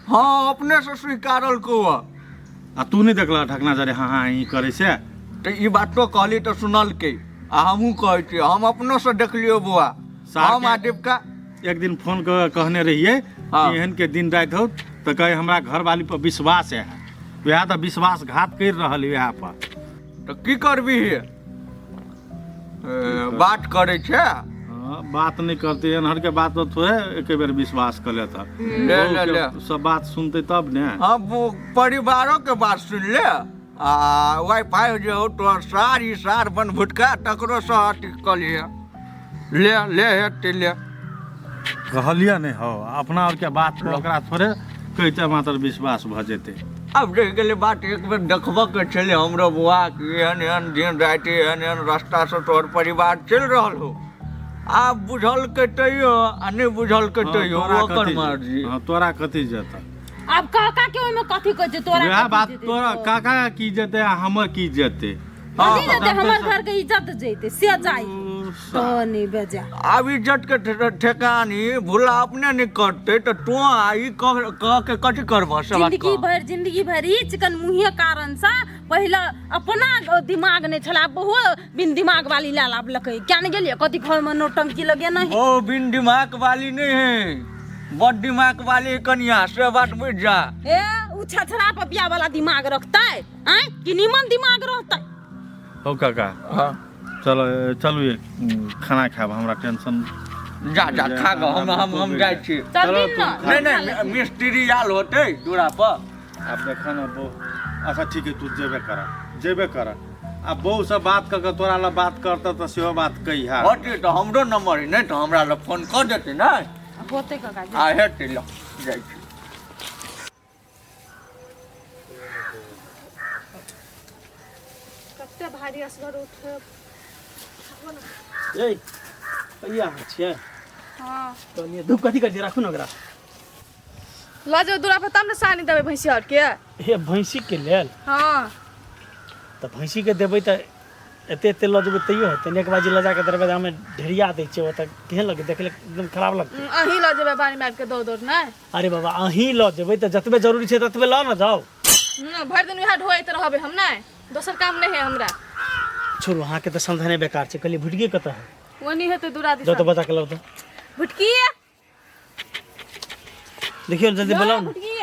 हँ अपने से स्वीकारल को आ तू नहि देखलह ढकना जरे हाँ हाँ ई करै से तऽ ई बातो कहली तऽ सुनलकै आ हमहूँ कहै छियै हम अपनो से देखलियो बौआ सार हम के- आ दीपका एक दिन फोन कऽ कहने रहियै हाँ। कि एहन के दिन राति हो तऽ कहे हमरा घरवाली पर विश्वास है वएह तऽ विश्वासघात करि रहल है वएह पर तऽ की करबी ए, बात करै छै हाँ, बात नहि करते एनहर के बात पर थोड़े एके बेर विश्वास कऽ लेता ले ले ले सब बात सुनते तब ने हाँ वो परिवारों के बात सुन ले आ वाईफाई जे हो तोहर सार ई सार बन भुटका तकरो से अथी कऽ लिहे ले ले हेतै ले कहलियै नहि हौ अपना आरके बात पर ओकरा थोड़े कहिते मात्र विश्वास भऽ जेतै आब रहि गेलै बात एक बेर देखबऽ के छलै हमरो बौआ कि एहन एहन दिन राति एहन एहन रास्तासँ तोहर परिवार चलि रहल हो आब बुझलकै तैयो आ नहि बुझलकै हँ, तैयो तोरा ओकर कथी मर्जी हँ तोरा कथी जेतै आब काका के ओहिमे कथी कहै छै तोरा वएह कथी बात जेतै? तोरा काका की जेतै आ हमर की जेतै कथी जेतै हमर घर के इज्जत जैते से जाई तो नहीं बेजा आब इज्जत के ठेकानी भूला अपने नहीं करते तो तू आ ई कह कह के कथी करबह से बात जिंदगी कह। भर जिंदगी भर ई चिकन मुँहे कारण से पहले अपना दिमाग नहीं छला बहु बिन दिमाग वाली ला लाबलकै क्या नहीं गेलियै कथी घर में नौटंकी लगे नहीं ओ बिन दिमाग वाली नहीं है बड़ दिमाग वाली है कनिया से बात बुझ जा ए उ छछड़ा पपिया वाला दिमाग रखतै आँय कि निमन दिमाग रहतै हौ काका हाँ चलो चलू एक खाना खायब हमरा टेंशन जा जा खा गऽ हम हम हम जाइ छी चल दिन न नहीं नहीं मिस्त्री आयल होतै दूरा पर आब देखा ना बहू अच्छा ठीक है तू जेबे कर जेबे कर आ बहू से बात कऽ के तोरा लग बात करतऽ तऽ सेहो बात कहिहा होतै तऽ हमरो नंबर है नहि तऽ हमरा लग फोन कऽ देतै ने होतै काका आ हेतै ल जाइ छी कते भारी असगर उठे ए कहिया अहाँ छियै हाँ कहलियै धूप कथी करै छियै राखू ने ओकरा लऽ जाउ दूरा पर तब ने सानी देबै भैंसी आरके हे भैंसीके लेल हाँ तऽ भैंसीके देबै तऽ एते एते लऽ जेबै तैयो हेतै ने एक बाजी लऽ जाके दरवाजामे ढेरिया दै छियै ओतऽ केहन लगतै देखले एकदम खराब लगतै अहीं लऽ जेबै बाड़ी मारि के दौड़ दौड़ नहि अरे बाबा अहीं लऽ जेबै तऽ जतबे जरूरी छै ततबे लऽ ने जाउ भरि दिन वएह ढोइत रहबै हम नहि दोसर काम नहि है हमरा छोड़ू अहाँके तऽ समझने बेकार छै कहलियै भुटकी कतऽ है ओनी हेतै दूरा जाउ दिस तऽ बजा के लाउ तऽ भुटकी देखियौ जल्दी बोलाउ ने भुटकी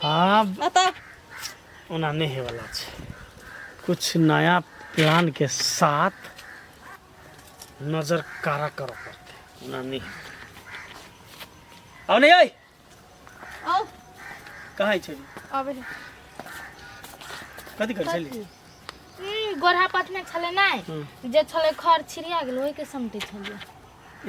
हाँ एतऽ ओना नहि होयवला छै कुछ नया प्लान के साथ नजर कारा करऽ पड़तै ओना नहि हेतै। आउ नहि अइ आउ कहाँ छै आबै है कथी करै छली गोरहा पथने छलै नहि जे छलै खर छिड़िया गेल ओहिके समटै छलियै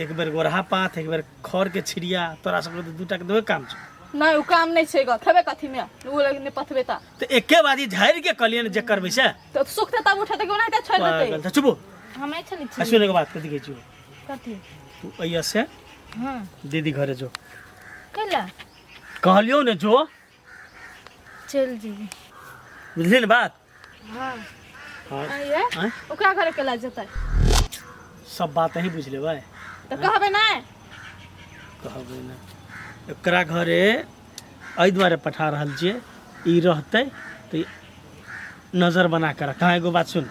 एक बेर गोरहा पात एक बेर खर के छिड़िया तोरा सबके तऽ दूटा के देबे काम छौ नहि ओ काम नहि छै ग खेबै कथी मे ओ लग नहि पथबे तऽ तऽ एके बारी झाड़ि के कहलियै ने जे करबै से तऽ सुखते तब उठेतै कि ओनाहिते छोड़ि देतै पागल तऽ चुपो हम नहि छलै आ सुन एगो बात कथी कहै छियौ कथी तू अइया से हँ दीदी घरे जो कैला कहलियौ ने जो चलि जेबै बुझलियै ने बात हँ हाँ आइये आँय? ओकरा घरे केला जेतै सब बात अहीं बुझि लेबै तऽ कहबै नहि कहबै ने एकरा घरे एहि दुआरे पठा रहल छियै ई रहतै तऽ ई नजर बना कऽ रख हाँ एगो बात सुन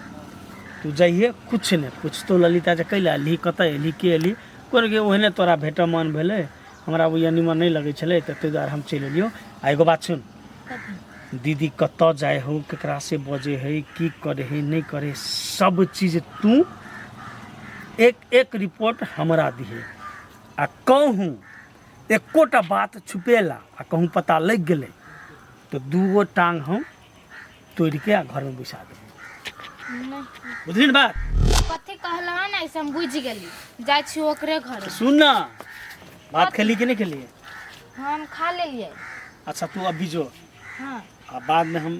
तू जइहे कुछ नहि कुछ तो ललिता जे कैला एलही कतऽ एलही के एलही कोनो के ओहने तोरा भेटऽ मन भेलै हमरा ओ निमन नहि लगै छलै तऽ ताहि दुआरे हम चलि एलियौ आ एगो बात सुन दीदी कतऽ जाइ हौ केकरा से बजै है की करै है नहि करै है, सब चीज तू एक एक रिपोर्ट हमरा दिहे आ कहूँ एकोटा बात छुपेला आ कहूँ पता लागि गेलै तऽ दूगो टांग हम तोड़िके आ घरमे बैसा देबै नहि बुझली ने बात कथी कहलह ने से हम बुझि गेली जाइ छी ओकरे घर सुन ना भात खेली कि नहि खेली हम खा लेलियै अच्छा तू अभी जो हाँ आ बाद में हम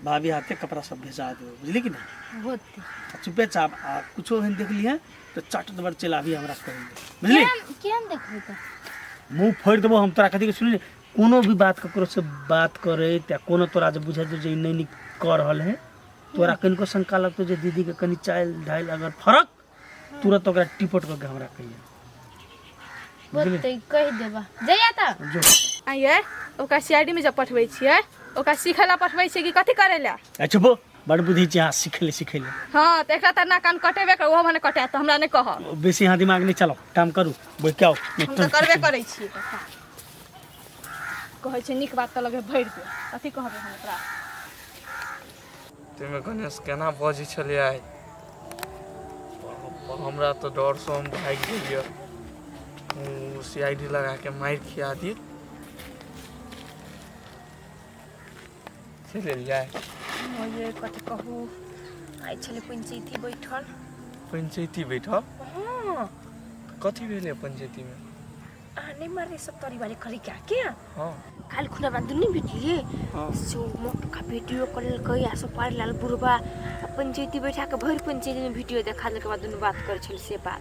भाभी हाथे कपड़ा सब भेजा देबो बुझली कि नहीं होते आ चुपे चाप आ कुछो एहन देखली है तो चट दबर चलि आबी हमरा कही बुझली केहन केहन देखबै तऽ मुँह फोड़ि देबो हम तोरा कथी के सुनली कोनो भी बात ककरो से बात करैत या कोनो तोरा जे बुझेतौ जे ई नहि नीक कऽ रहल है तोरा कनिको शंका लगतौ जे दीदीके कनि चालि ढालि अगर फरक तुरंत ओकरा टिपट कऽ के हमरा कहिए होतै कहि देबा जइया तऽ जो आइये ओकरा सीआईडी में जब पठबै छियै ओकरा सीखै लए पठबै छियै कि कथी करै लए? अच्छा बो बड़ बुद्धि छी अहाँ, सिखले सिखले। हँ तऽ एकरा तऽ नाक कान कटेबे कर, ओहो भने कटायत तऽ हमरा नहि कहब। बेसी अहाँ दिमाग नहि चलाउ, काम करू, बैठ के आउ। हम तऽ करबे करै छियै। कहै छै नीक बात तऽ लगे भरि दे, कथी कहबै हम ओकरा? ताहिमे गणेश केना बजै छलै आइ, हमरा तऽ डरसँ हम भागि गेलियै। सी I D लगा के मारि खिया दी। चलि एलियै? ये कथी कहू, आइ छलै पंचैती बैठल। पंचैती बैठल? हँ। कथी भेलै पंचैतीमे? अहाँ नहि मारले सब तरी वाले खरी क्या क्या? हँ। काल्हि खुना हमरा दुनू भेटलियै। हँ। से ओ मोटका वीडियो कऽ लेलकै आ सुपारी लाल बुढ़बा आ पंचैती बैठा कऽ भरि पंचैतीमे वीडियो देखा देलकै, बाद दुनू बात करै छलै से बात।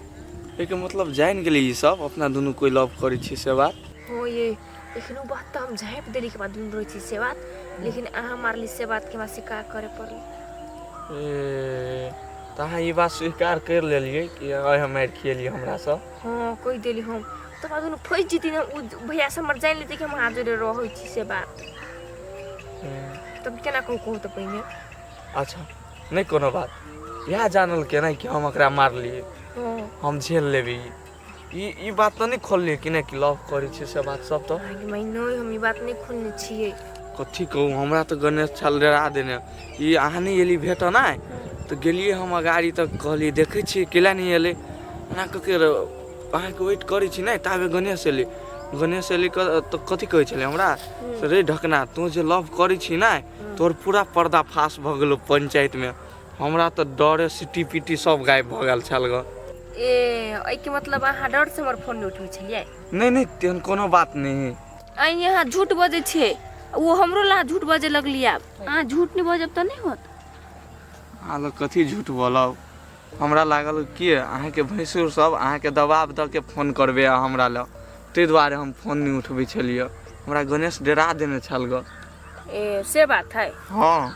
एहिके मतलब जानि गेलै ई सब अपना दुनू कोइ लव करै छी से बात? हँ ये, एखनो बात तऽ हम झाँपि देली के बाद दुनू रहै छी से बात, लेकिन अहाँ मारली से बातके हमरा स्वीकार करे पड़ल। ए तऽ अहाँ ई बात स्वीकार करि लेलियै कि आइ हम मारि खिएलियै हमरासँ? हँ, कहि देली हम। तब बाद दुनू फँसि जेती ने, ओ भैया सब हमर जानि लेतै कि हम अहाँ जोड़े रहै छी से बात, तब केना कहू? कहू तऽ पहिने। अच्छा नहि कोनो बात, इएह जानल के नहि कि हम एकरा मारलियै। हँ। हम झेल लेबै। ई ई बात तऽ नहि खोललियै कि नहि कि लव करै छियै से बात सब? तऽ अहाँके माय, नहि, हम ई बात नहि खोलने छियै। कथी कहू, हमरा तऽ गणेश छल डरा देने। ई अहाँ नहि एली भेटऽ नहि तऽ गेलियै हम अगाड़ी तऽ कहलियै देखै छियै केला नहि एलै, एना कऽ के अहाँके वेट करै छी नहि, ताबे गणेश एलै। गणेश एलै तऽ कथी कहै छलै हमरा से, रे ढकना, तू जे लव करै छी ने तोहर पूरा पर्दाफाश भऽ गेलौ पंचायतमे। हमरा तऽ डरे सिटी पिटी सब गायब भऽ गेल छल ग। ए एहिके मतलब अहाँ डरसँ हमर फोन नहि उठबै छलियै? नहि नहि, तेहन कोनो बात नहि है। आइ अहाँ झूठ बजै छियै, ओ हमरो लए अहाँ झूठ बजै लगलियै। आब अहाँ झूठ नहि बजब तऽ नहि होत। अहाँ लग कथी झूठ बोलब? हमरा लागल कि अहाँके भैंसुर सब अहाँके दबाव दऽ के फोन करबै हमरा लग, ताहि दुआरे हम फोन नहि उठबै छलियै। हमरा गणेश डरा देने छल ग। ए से बात है? हँ।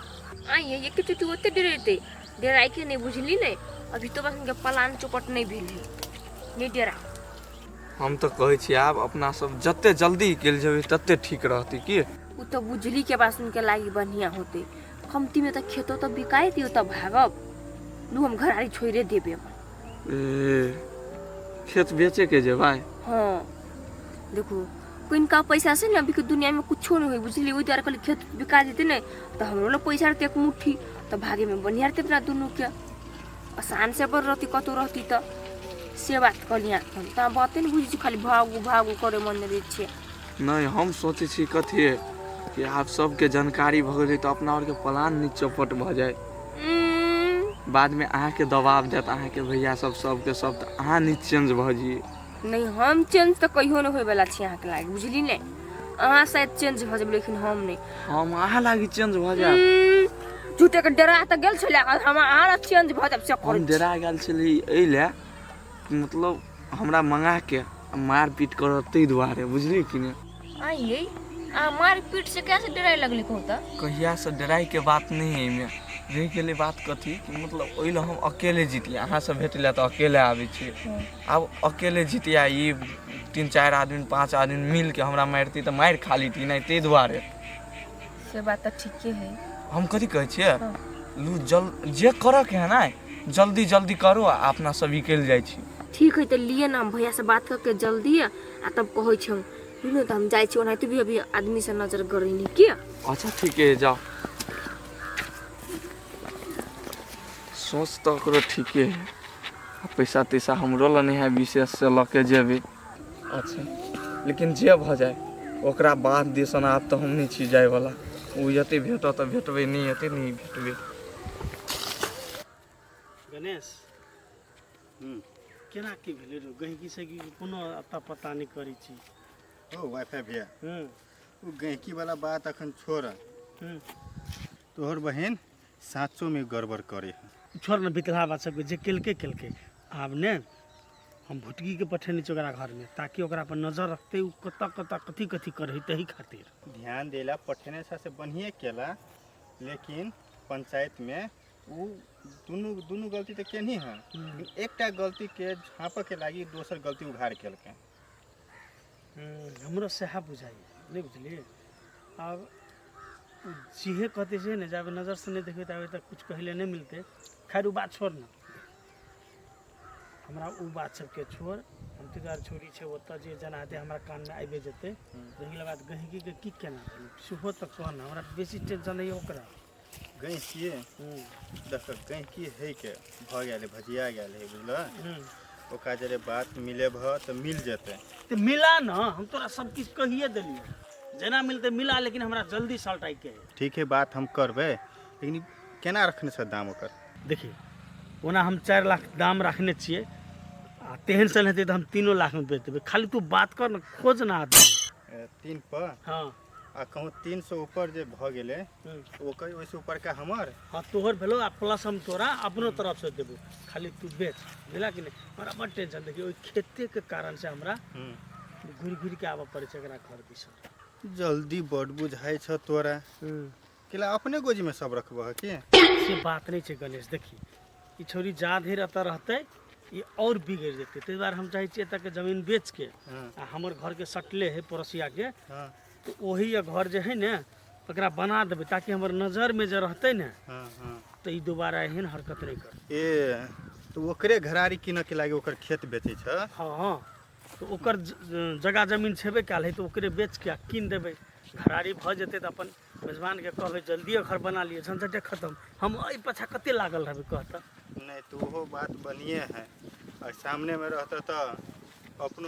आइ ये एके चोटी ओते डरेतै? डराइके नहि, बुझली नहि? अभी तो बस हुनके पलान चौपट नहि भेल है, नहि डरा। हम तऽ कहै छी आब अपना सब जते जल्दी निकलि जेबै तते ठीक रहतै की? ओ तऽ बुझली के बात सुनके लागी बढ़िया होते। कमती में तऽ खेतो तऽ बिकाइ दियौ तऽ भागब लू, हम घरारी छोड़े देबे अपन। ए खेत बेचे के जेबै? हाँ देखू, किनका पैसा से ने अभी के दुनिया में कुछो नहीं होई, बुझली? ओहि दुआरे कहली खेत बिका जेतै ने तऽ हमरो लग पैसा रहतै एक मुट्ठी, तऽ भागे में बढ़िया रहतै, अपना दुनू के आसान से अपन रहती कतहु रहती। तऽ से बात कहली अहाँके हम। तऽ अहाँ बाते नहि बुझै छी, खाली भागू भागू करे मन रहै छियै। नहि, हम सोचै छी कथी कि आब सबके जानकारी भऽ गेलै तऽ अपना आरके प्लान नहि चौपट भऽ जाय। बादमे अहाँके दबाव देत अहाँके भैया सब सबके सब, तऽ अहाँ नहि चेंज भऽ जइयै। नहि, हम चेंज तऽ कहियो नहि होयवला छी अहाँके लागे, बुझली ने? अहाँ शायद चेंज भऽ जेबै, लेकिन हम नहि। हम अहाँ लागी चेंज भऽ जायब। झूठे के डरा तऽ गेल छलै, हम अहाँ चेंज भऽ जायब से हम करै छी। डरा गेल छली एहि लए, मतलब हमरा मंगा के मार पीट करत ताहि दुआरे, बुझलियै कि नहि? आइए अहाँ मार पीट से कैसे डराय लगली, कहू तऽ? कहियासँ डराइके बात नहि है। एहिमे रहि गेलै बात कथी कि मतलब ओहि लए हम अकेले जितियै, अहाँसँ भेट लए तऽ अकेले आबै छियै। आब अकेले जितियै, ई तीन चारि आदमी पाँच आदमी मिलके हमरा मारिती तऽ मारि खा लीती नहि, ताहि दुआरे। से बात तऽ ठीके है। हम कथी कहै छियै, लू जल जे करऽके है ने जल्दी जल्दी करू आ अपना सब निकलि जाइ छी। ठीक है, तऽ लिए ने, हम भैया से बात करके जल्दी आ तब कहै छी हम। लू तऽ हम जाइ छी, ओनाहिते भी अभी आदमी से नजर गड़ैनी के। अच्छा ठीके है, जाओ। सोच तऽ ओकरो ठीके है, आ पैसा तैसा हमरो लग नहि है विशेष से लऽ के जेबै। अच्छा लेकिन जे भऽ जाय ओकरा बाद दिसन आब तऽ हम नहि छी जायवला। ओ एतै भेटत तऽ भेटबै, नहि एतै नहि भेटबै। गणेश, केना की भेलै रो? गहिकी सगी कोनो अता पता नहि करै छी। ओ वाईफाई भैया। हूँ। ओ गैंकी वाला बात अखन छोड़। हूँ। तोहर बहन साँचो में गड़बड़ करे है। छोड़ ने बितला बात सबके, जे केलकै केलकै। आब ने हम भुटकीके पठेने छी ओकरा घरमे ताकि ओकरा पर नजर रखतै, ओ कतऽ कतऽ कथी कथी करै ताहि खातिर। ध्यान देला पठेने छा से बढ़िए केला, लेकिन पंचायत में उ दुनू दुनू गलती तऽ केनही है, लेकिन एकटा गलती के झाँपऽ के लागी दोसर गलती उघार केलकै। हमरो सएह बुझाइए, नहि बुझलियै? आब जेहे कहते से ने, जाबे नजर से नहीं देखबै ताबे तक कुछ कहले नहीं मिलते। खैर उ बात छोड़ ना, हमरा उ बात सबके छोड़। हम तऽ छोरी छै ओतऽ जे जना हेतै हमरा कानमे आबि जेतै। रहि गेल बात गहिकी के की केना भेलै सेहो तऽ कह ने, हमरा बेसी टेंशन होइए ओकरा। गैंकिए देख, गैंकी है के भऽ गेल है, भजिया गेल है, बुझलह? ओकरा जरे बात मिले भ तऽ मिल जेतै। तऽ मिला न, हम तोरा सब किछु कहिए देलियै, जेना मिलतै मिला, लेकिन हमरा जल्दी सलटाइके है। ठीक है, बात हम करबै, लेकिन केना रखने छ दाम ओकर? देखिए ओना हम 4 लाख दाम रखने छियै, आ तेहन सन हेतै तऽ हम 3 लाख में बेच देबै। खाली तू बात कर न, खोज ना आदमी। 3 पर? हाँ। आ कहूँ 3 से ऊपर जे भऽ गेलै ओकर ओहिसँ ऊपरका हमर? हाँ तोहर भेलो, आ प्लस हम तोरा अपनो तरफ से देबो, खाली तू बेच, बुझला कि नहीं? हमरा बड़ टेंशन। देखिए ओहि खेते के कारण से हमरा घुरि घुरि के आबऽ पड़ै छै एकरा घर दिस। जल्दी बड बुझाइ छ तोरा, केला अपने गोजी में सब रखबह की? से बात नहीं छै गणेश, देखी ई छोरी जा धरि एतऽ रहतै ई और बिगड़ि जेतै, ताहि दुआरे हम चाहै छियै एतऽके जमीन बेच के आ हमर घरके सटले है पड़ोसिया के, तो ओही घर जे है ने ओकरा बना देबै, ताकि हमर नजरमे जे रहतै ने तऽ ई दोबारा एहन हरकत नहीं करतै। ए तो ओकरे घरारी कीनऽ के लागे ओकर खेत बेचै छ? हाँ हाँ, तो ओकर जगह जमीन छेबे कयल है, तऽ ओकरे बेच के आ कीन देबै, घरारी भऽ जेतै तऽ अपन मेजबान के कहबै जल्दिए घर बना लिअ, झंझटे खत्म। हम एहि पाछा कते लागल रहबै कहतऽ? नहीं तो वो बात बनिए है, और सामने में रहता तो अपनो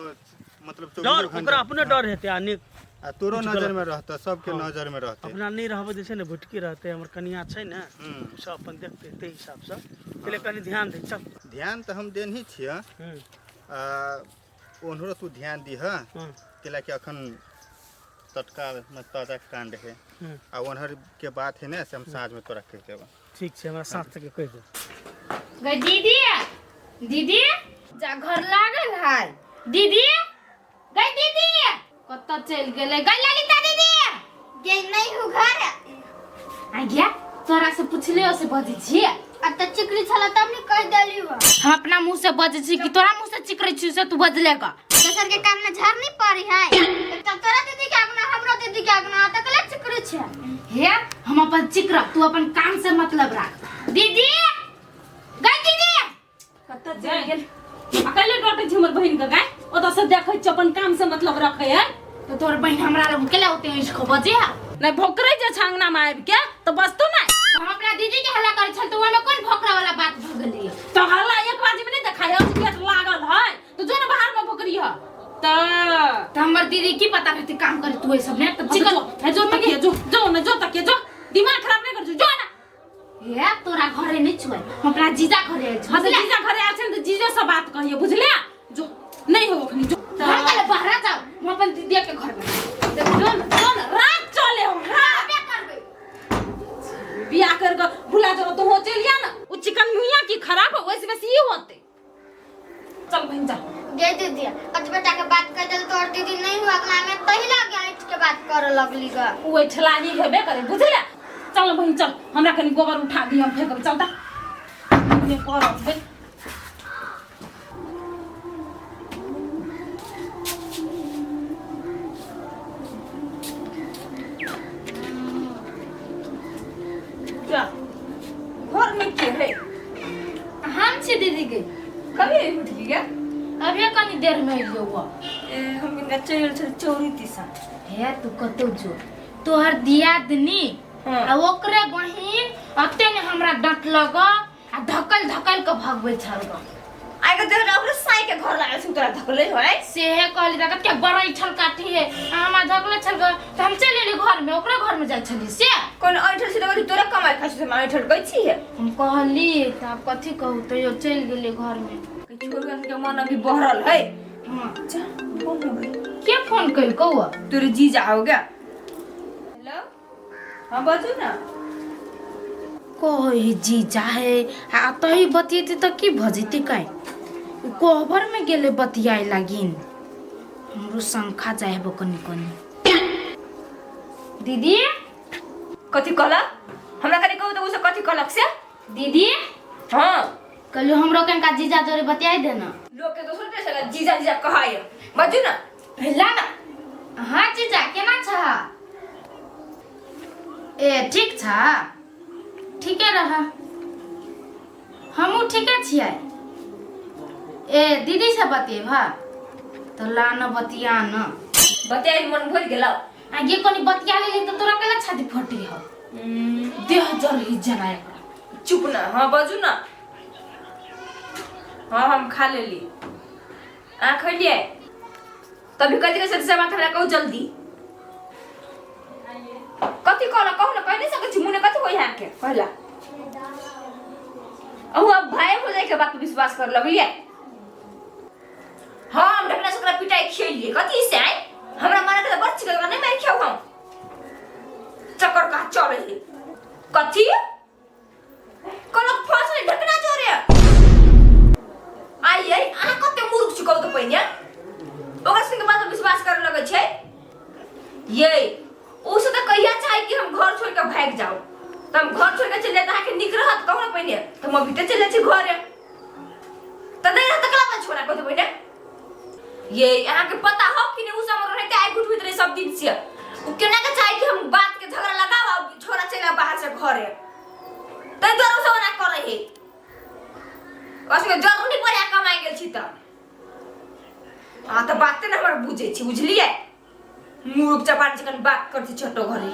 मतलब डर, ओकरा अपने डर हेतै, आ नहि आ तोरो नजर में रहता, सबके नजर में रहते। अपना नहीं रहबै जे छै ने भुटकी रहते, हमर कनिया छै ने सब अपन देखते ताहि हिसाबसँ, ताहि लए कनि ध्यान दै चल। ध्यान तऽ हम देनही छियै, आ ओन्हरो तू ध्यान दीह, कैला कि अखन तत्काल में ताजा कांड है, आ ओन्हर के बात है ने से हम साँझ में तोरा कहि देब। ठीक छै, हमरा साँझ तक कहि दे। गई दीदी, दीदी जा घर लागल है। दीदी गई, दीदी कतऽ चलि गेलै? गई ललिता दीदी गई नहीं हूँ घर। आ गया, तोरा से पुछले से बजै छियै। आ तऽ चिकरी छला तब ने कहि देली। हम अपना मुंह से बजै छी कि तोरा मुंह से चिकरै छी से तू बजले का? दोसर के कान में झाड़ नहीं पड़ी है। तब तोरा दीदी के आगना हमरो दीदी के आगना त कले चिकरी छै। हे हम अपन चिकरब, तू अपन काम से मतलब राख। दीदी गई, दीदी कतऽ चलि गेल? अकेले डटै छी हमर बहिन के गाय, ओतऽ से देखै छी अपन काम से मतलब रखै है। तो तोहर बहिन हमरा लग केला ओते इसको बजे है? नहीं भोकरै जे छै अंगना में आबि के तऽ बजतौ नहि। हम अपना दीदी के हल्ला करै छल तऽ ओहिमे कोन भोकरा वाला बात भऽ गेलै? तऽ हल्ला एक बाजी में नहीं देखाय, गेट लागल है तो जो ने बाहर में भोकरी है तऽ हमर दीदी की पता रहतै काम करे तू सब ने तऽ चिकन जो तकिए जो जो ने जो तकिए जो, दिमाग खराब नहीं कर जो जो ना। हे तोरा घरे नहीं छुए, हम अपना जीजा घरे आयल छी। हाँ तऽ जीजा घरे आयल छै ने तऽ जीजे से बात कहिए, बुझलियै? जो नहीं हो अखनी जो। हम कहले बाहर जाओ, हम अपन दीदी के घर में जो न जो न रात चले हो रात बियाह कर के भुला जो तो हो चल जा ना, उ चिकन मुइया की खराब हो वैसे बेसी ही होते। चल बहिन चल। गे दीदी अच बेटा के बात कर दल तोर दीदी नहीं हुआ अगला में तहिला गाइठ के बात करे लगली ग। उ ऐठलाही हेबे करे, बुझले? चल बहिन चल, हमरा कनी गोबर उठा दी हम फेंकब, चल ता ये करब बे। जा घर में के है? हम छी दीदी के। कभी उठली गे? अभी कनी देर में अइलियो हुआ। ए हम इनका चल चल चौरी तिसा। हे तू कतौ जो, तोहर दियादनी आ ओकरे बहिन अते ने हमरा डांट लग आ धकल धकल के भगबै छल ग। आइ के देख ओकरे साई के घर लागल छै तोरा धकले होय। सेहे कहली त के बड़ै छल काठी है, आ हमरा धकले छल ग त हम चलि एली घर में, ओकरे घर में जाइ छली से। कोन ऐठल छै त तोरा कमाइ खाइ छै, हम ऐठल गै छी हे। हम कहली त आब कथी कहू, तैयो चलि गेली घर में। छोड़ुआ के मन अभी बहरल है। हां जा फोन हो गई। के फोन कइलकौ? तोरे जीजा हो गया। हेलो हां बाजू ना। कहे जीजा है आ तही बतियेती त की भजती काय? कोहबर में गेले बतियाए लागिन, हमरो शंखा जाए हेबो कनी कनी। दीदी कथी कहलक? हमरा कनी कहू त उ से कथी कहलक से? दीदी हां कहलियो हमरो कनका जीजा जोरे बतियाई देना। लोग के दोसर के सगा जीजा जीजा कहाय, बाजू ना। ला ना। हां जीजा केना छह? ए ठीक छ ठीके रह हमहूँ ठीके छियै ए दीदी से बतियेब तऽ ला न बतिया न बतियाइ मन भरि गेलौ आ ये कनी बतिया लेली तऽ तोरा केना छाती फटी हौ देह जरही जना एकरा चुप न हाँ बाजू न हाँ हम खा लेली अहाँ खैलियै तभी कथी के से बात हमरा कहू जल्दी कथी कहला कहू ना कहि नहीं सकै छी मुने कथी होई अहाँके कहला अहूँ अब भाई हो जाए के बात पे विश्वास कर लगलियै हाँ हम ढकना से ओकरा पिटाई खियलियै कथी से आइ हमरा मारे के तऽ बड़ छिकै ओकरा नहि मारि खियाउ हम चक्कर कहाँ चलै है कथी कहलक फंस नहीं ढकना जोरे आई आई अहाँ कते मूर्ख छी कहू तऽ पहिने ओकरा संगे बात पर विश्वास करे लगै छै ये ओ से तऽ कहिया चाहे कि हम घर छोड़ के भागि जाउ तऽ हम घर छोड़ के चलि जाए तऽ अहाँके नीक रहत कहू ने पहिने तऽ हम अभी तऽ चलि जाइ छी घरे तऽ नहि रहत तऽ कला बात छोड़ा कहू तऽ पहिने ये अहाँके पता हो कि नहीं उ सब हमर रहते आइ घुटबैत रहे सब दिन से उ केना के चाहे कि हम बात के झगड़ा लगाव आ छोड़ा चलि आब बाहर से घरे ताहि दुआरे उ सब ओना करै है ओकरा सबके जरूर नहीं पड़े कमाइ गेल छी तऽ अहाँ तऽ बाते ने हमर बुझै छी बुझलियै मूर्ख चपाट जखन बात करै छी छोटो घरे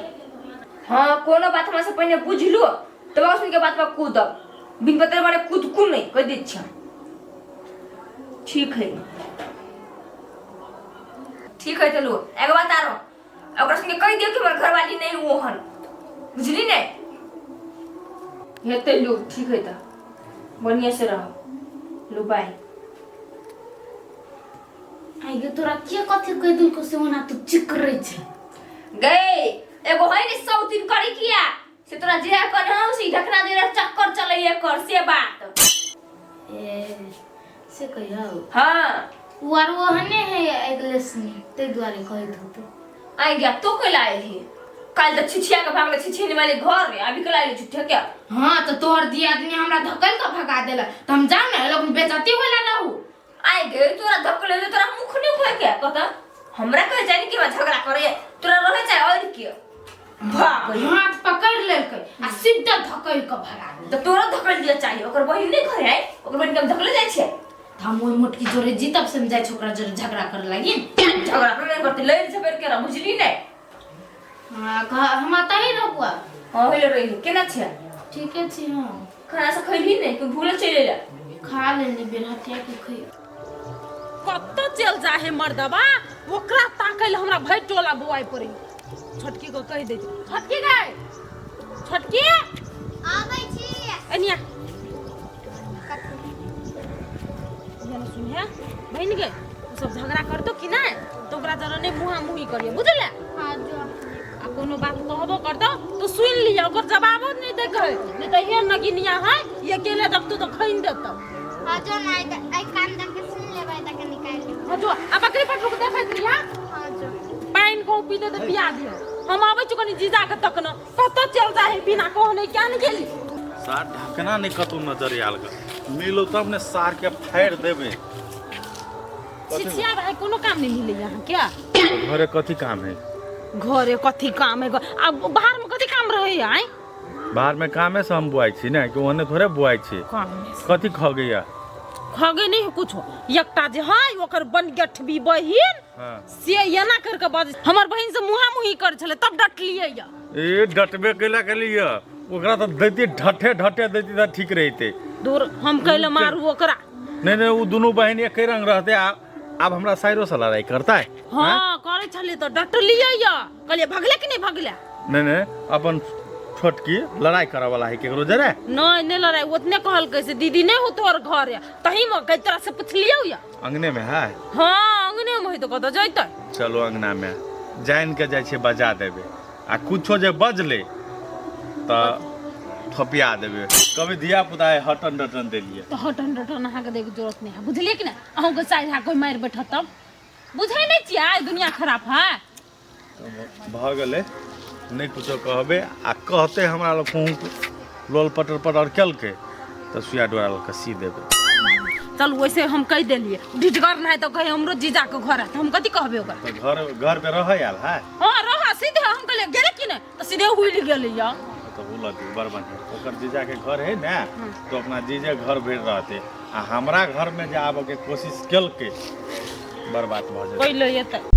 हाँ कोनो बात हमरा से पहिने बुझलू तब ओकरा सुनके बात पर कूदब बिन पते मारे कूदकू नहीं कह दै छियै ठीक है ठीक है चलू एगो बात आरो ओकरा संगे कहि दियौ कि हमर घरवाली नहीं ओहन बुझली ने हेतै लोग ठीक है तऽ बढ़िया से रह लू बाय आइ गे तोरा के कथी कहि देलको से ओना तू चिकरै छै गए एगो है ने सौ दिन करी किया से तोरा जे कर हम से ढकना दे रहा चक्कर चलैए कर से बात ए से कहियो हाँ उ आर ओहने है अगले सनी ताहि दुआरे कहैत होतै आई गया तो कल आए ही कल तो छिछिया के भागले छिछिने वाले घर रे अभी कल आए झूठे क्या हाँ तो तोहर दियादनी हमरा धकेल के भगा देलक तऽ हम जाउ ने लोग बेइज्जती होला रहू आइ गे तोरा धकले ले तोरा मुख नहीं खोए के कहता हमरा कहे जानी कि झगड़ा करे तोरा रहे चाहे और के भाग गई। हाथ पकड़ लेलकै आ सीधा धकेल के भगा देलकै तो तोरा धकल दिया चाहिए ओकर बहिन नहीं घरे आई ओकर बहिन के हम धकले जाय छै तऽ हम ओहि मोटकी जोरे जीतब से हम जाइ छी ओकरा जोरे झगड़ा करे लागी झगड़ा कर नहीं करते लड़ झगड़ के रह बुझली नहीं हाँ कह हम अतही रहबुआ हां होले रही केना छै ठीके छी हाँ खाना से खैली नहीं कि भूले चले जा खा लेली बेरहटिया के खै कतऽ चल जा है मर्दबा ओकरा ताकै लए हमरा भरि टोला बौआइ पड़ै छोटकी को कहि दै छी छोटकी गै छोटकी आबै छी एनिया एना सुनिहे बहिन गे ओ सब झगड़ा करतो कि नहि तऽ ओकरा जरा नहि मुँहा मुँही करिए बुझले हाँ जो आ कोनो बात कहबो करतो तो सुनि लिअ ओकर जवाबो नहि दै के है नहि तऽ हे नगिनिया है ये अकेले देखतो तऽ खैन देतो हाँ जो ना आई कान दे के सुन लेबै त के निकाल लेबै हाँ जो आ बकरी पटरू के देखैत रहिया हाँ जो पानि कहूँ पीते तऽ पिया दियौ हम आबै छी कनी जीजा के तकनो कतऽ चल जा है बिना कहने क्या ने गेली सार ढकना नहीं कतौ नजर आयल ग मिलो तब ने सार के फाड़ि देबै छिछिया भाई कोनो काम नहीं मिले यहाँ क्या घरे कथी काम है घरे कथी काम है अब बाहर में कथी काम रहे आय बाहर में कामे से हम बुआइ छी ने कि ओहने थोड़े बुआइ छी काम कथी खा गया खगे नहीं कुछो एकटा जे है ओकर बनगठबी बहिन हाँ। से एना कर के बाज हमर बहिन से मुहा मुही कर छले तब डटलिए या ए डटबे कैला के लिए ओकरा तऽ दैती ढठे ढठे दैती तऽ ठीक रहिते दूर हम कैले मारू ओकरा नहीं नहीं वो दोनों बहन एक रंग रहते आ आब हमरा साइरो से लड़ाई करता है हाँ करे छले तऽ डटलिए या कहलिए भगले कि नहीं भगले नहीं नहीं अपन छोटकी लड़ाई करे वाला है केकरो जरे नहीं नहीं लड़ाई उतने कहलकै से दीदी नहीं हो तोहर घर या तही में कई तरह से पुछलियौ या अंगने में है हाँ अंगने में है तो कतऽ जैतै चलो अंगना में जान के जाइ छै बजा देबे आ कुछो जे बजले तऽ थपिया देबे कभी धिया पुता है हटन डटन देलिए तऽ हटन डटन अहाँके दैके जरूरत नहीं है बुझलियै कि नहि अहूँके साइड कोइ मारि बैठत तब बुझै नहि छियै आइ दुनिया खराब है भऽ गेलै नहि कुछो कहबै आ कहते हमरा लग कहूँ लोल पटर पटर केलकै तऽ सुइया डोरा लऽ कऽ सी देबै चल वैसे हम कहि देलियै ढिठगर नहि तऽ कहे हमरो जीजाके घर है तऽ हम कथी कहबै ओकरा तऽ घर घर पे रहै आयल है हाँ रह सीधे हम कहलियै गेलै कि कि नहि तऽ सीधे हुलि गेलैया। तऽ हुलत बड़ बढ़िया, ओकर जीजा के घर है ने तो अपना जीजे घर भरि रहते आ हमरा घर में जे आबऽ के कोशिश केलकै बर्बाद भऽ जेतै। पहिले एतै।